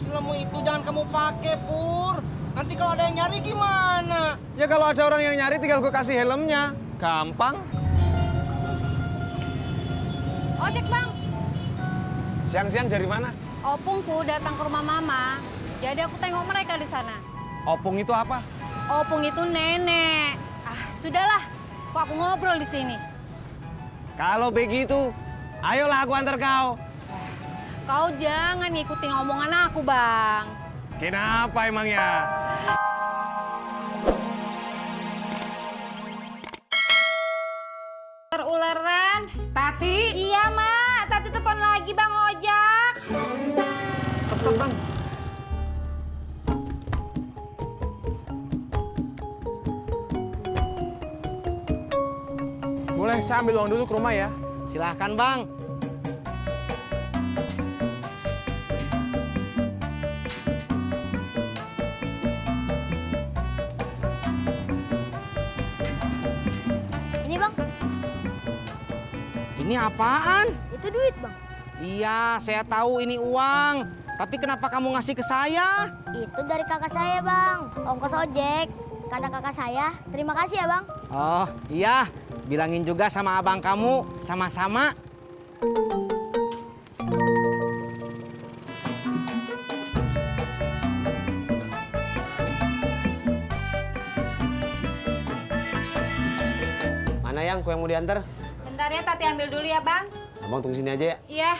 Mas lemu itu jangan kamu pakai, Pur. Nanti kalau ada yang nyari gimana? Ya kalau ada orang yang nyari tinggal gue kasih helmnya. Gampang. Ojek bang. Siang-siang dari mana? Opungku datang ke rumah mama. Jadi aku tengok mereka di sana. Opung itu apa? Opung itu nenek. Ah, sudahlah. Kok aku ngobrol di sini? Kalau begitu, ayolah aku antar kau. Kau jangan ngikutin omongan aku, Bang. Kenapa emangnya? Uleran. Tati, Iya, Mak. Tati telepon lagi, Bang Ojak. tetep bang. Boleh saya ambil uang dulu ke rumah ya? Silahkan, Bang. Ini bang, Ini apaan? itu duit bang. Iya, saya tahu ini uang. Tapi kenapa kamu ngasih ke saya? Itu dari kakak saya bang, ongkos ojek. Kata kakak saya, terima kasih ya bang. Oh, iya. Bilangin juga sama abang kamu, sama-sama. Mana yang kue yang mau diantar? Bentar ya, Tati ambil dulu ya, Bang. Abang tunggu sini aja ya. Iya.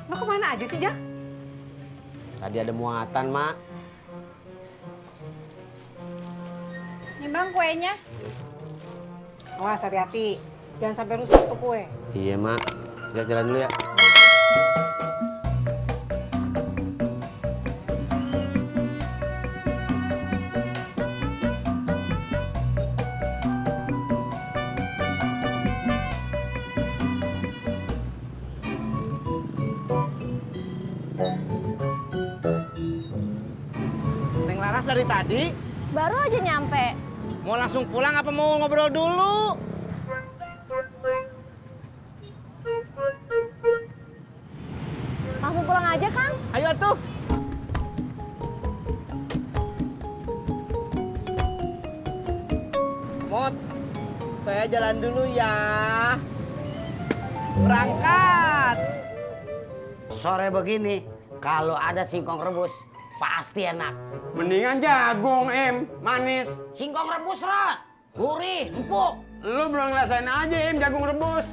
Lo kemana aja sih, Jak? Tadi ada muatan, Mak. Nih, Bang, kuenya. Awas, hati-hati. Jangan sampai rusak tuh kue. Iya, Mak. Ya jalan dulu ya. Neng Laras dari tadi, Baru aja nyampe. mau langsung pulang apa mau ngobrol dulu? Langsung pulang aja kang. Ayo tuh. Mot, saya jalan dulu ya. Berangkat. Sore begini, kalau ada singkong rebus, pasti enak. Mendingan jagung, manis. Singkong rebus, Rod. Gurih, empuk. Lu belum ngerasain aja, jagung rebus.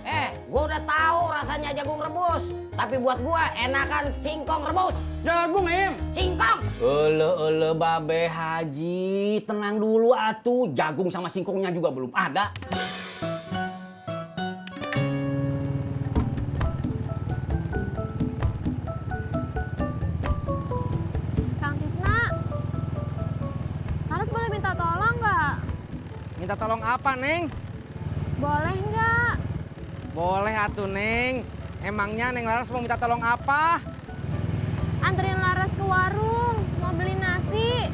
Gua udah tahu rasanya jagung rebus. Tapi buat gua enakan singkong rebus. Jagung, Singkong! Ele babe haji, tenang dulu atuh. Jagung sama singkongnya juga belum ada. Kang Tisna, Laras boleh minta tolong nggak? Minta tolong apa, Neng? Boleh nggak? Boleh atuh, Neng. Emangnya Neng Laras mau minta tolong apa? Anterin Laras ke warung, mau beli nasi.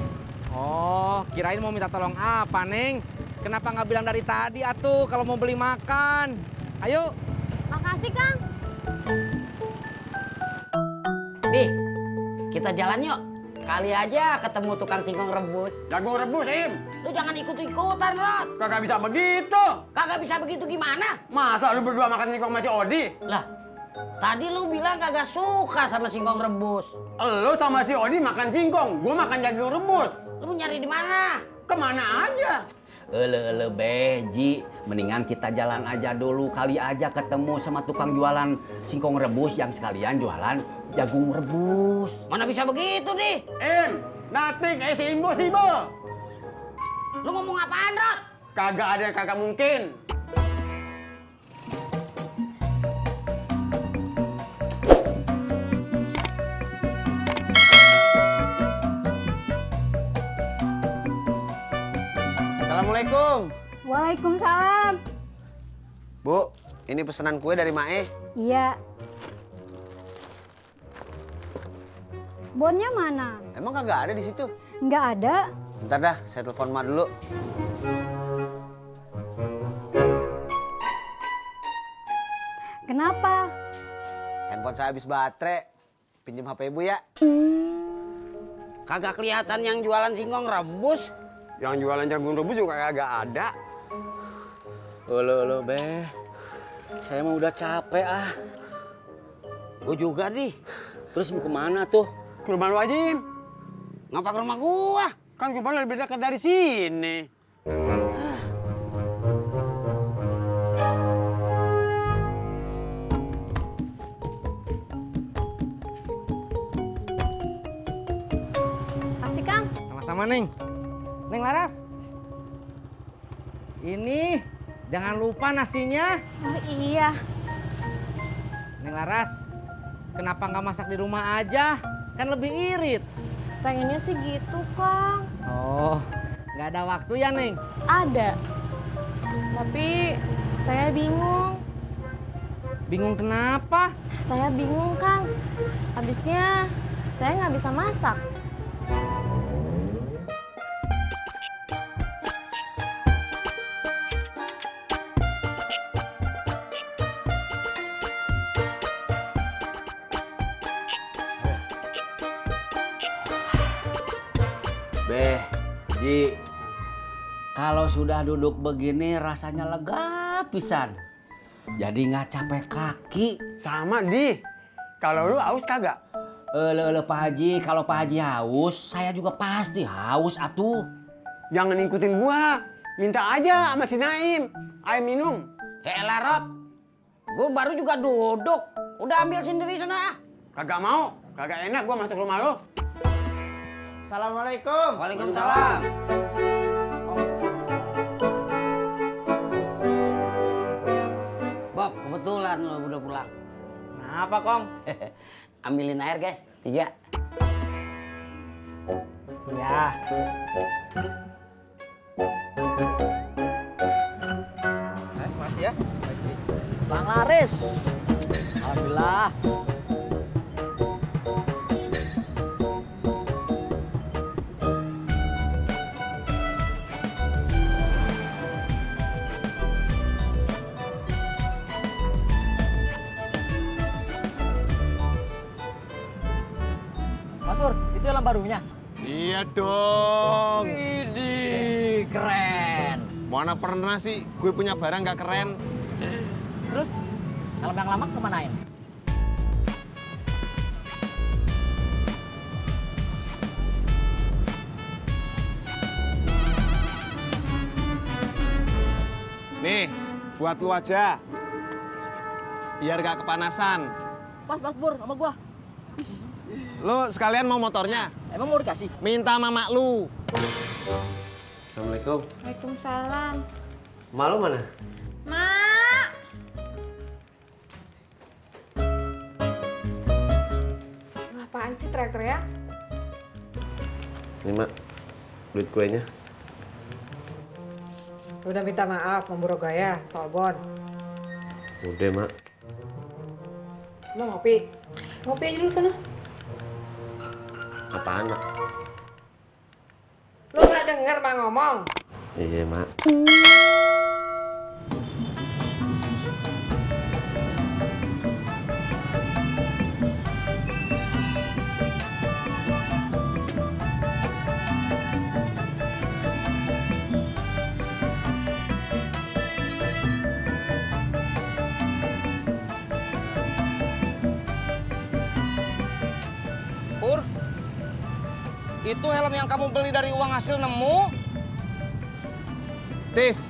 Oh, kirain mau minta tolong apa, Neng? Kenapa nggak bilang dari tadi atuh kalau mau beli makan? Ayo. Makasih Kang. Di, kita jalan yuk. Kali aja ketemu tukang singkong rebus. Jagung rebus, Lu jangan ikut-ikutan, Rod. Kagak bisa begitu. Kagak bisa begitu gimana? Masa lu berdua makan singkong masih Odi? Lah, tadi lu bilang kagak suka sama singkong rebus. Lu sama si Odi makan singkong, gua makan jagung rebus. Lu mau nyari di mana? Kemana aja? Ele beji, mendingan kita jalan aja dulu. Kali aja ketemu sama tukang jualan singkong rebus yang sekalian jualan jagung rebus. Mana bisa begitu, Di? Nothing is impossible. Lu ngomong apaan, Rod? Kagak ada yang kagak mungkin. Assalamualaikum. Waalaikumsalam. Bu, ini pesanan kue dari Mae. Iya. Bonnya mana? Emang kagak ada di situ? Nggak ada. Bentar dah, saya telepon Ma dulu. Telepon saya habis baterai. Pinjam HP ibu ya. Kagak kelihatan yang jualan singkong rebus. Yang jualan jagung rebus juga kagak ada. Olo Beh. Saya mah udah capek ah. Gue juga nih. Terus mau kemana tuh? Ke rumah lu aja. Ngapa ke rumah gua? Kan ke rumah lebih dekat dari sini. Kasih, Kang. Sama-sama, Neng. Neng Laras. Ini jangan lupa nasinya. Oh iya. Neng Laras, kenapa nggak masak di rumah aja? Kan lebih irit. Pengennya sih gitu, Kang. Oh, nggak ada waktu ya, Neng? Ada. Tapi saya bingung. Bingung kenapa? Saya bingung, Kang. Habisnya saya nggak bisa masak. Beh, Ji, kalau sudah duduk begini rasanya lega pisan. Jadi nggak capek kaki. Sama, Di. Kalau lu haus kagak? Pak Haji, kalau Pak Haji haus, saya juga pasti haus atuh. Jangan ngikutin gua. Minta aja sama si Naim. Ayo minum. Helah, Rod. Gue baru juga duduk. Udah ambil sendiri sana. Kagak mau. Kagak enak gua masuk rumah lu. Assalamualaikum. Waalaikumsalam. Bob, kebetulan lo udah pulang. Kenapa, Kong? Ambilin air, guys. 3. Ya. Makasih ya. Bang Laris. Alhamdulillah. Mas Pur, itu yang barunya? Iya dong. Widih, keren. Mana pernah sih gue punya barang nggak keren? Terus, helm yang lama kemanain? Nih, buat lu aja. Biar gak kepanasan. Mas Pur, sama gua. Lu sekalian mau motornya? Emang mau dikasih? Minta mama lu. Assalamualaikum. Waalaikumsalam. Malu mana? Mak. Apaan sih teriak-teriak? Ini mak, duit kuenya. Udah minta maaf memburu gaya soal bon. Udah mak. Mau ngopi? Ngopi aja dulu sana. Apaan mak? Lu nggak denger mak ngomong? Iya mak. Pur, itu helm yang kamu beli dari uang hasil nemu? Tis,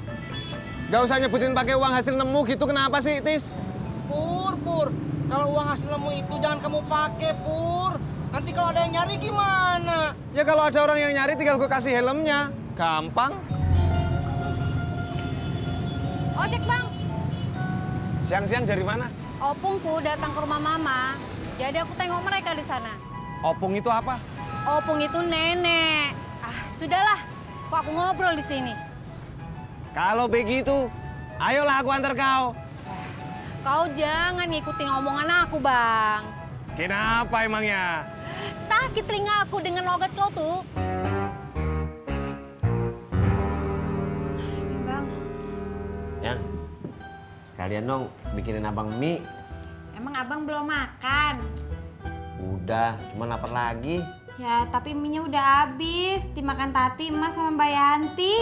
gak usah nyebutin pakai uang hasil nemu gitu, kenapa sih, Tis? Pur, kalau uang hasil nemu itu jangan kamu pakai, Pur. Nanti kalau ada yang nyari gimana? Ya kalau ada orang yang nyari tinggal gue kasih helmnya. Gampang. Ojek, Bang. Siang-siang dari mana? Opungku datang ke rumah Mama. Jadi aku tengok mereka di sana. Opung itu apa? Opung itu nenek. Ah, sudahlah. Kok aku ngobrol di sini? Kalau begitu, ayolah aku antar kau. Kau jangan ngikutin omongan aku, Bang. Kenapa emangnya? Sakit telinga aku dengan logat kau tuh. Bang, Yang, sekalian dong bikinin abang mie. Emang abang belum makan? Udah, cuma lapar lagi. Ya, tapi mie-nya udah habis. Dimakan Tati, Emas sama Mbak Yanti.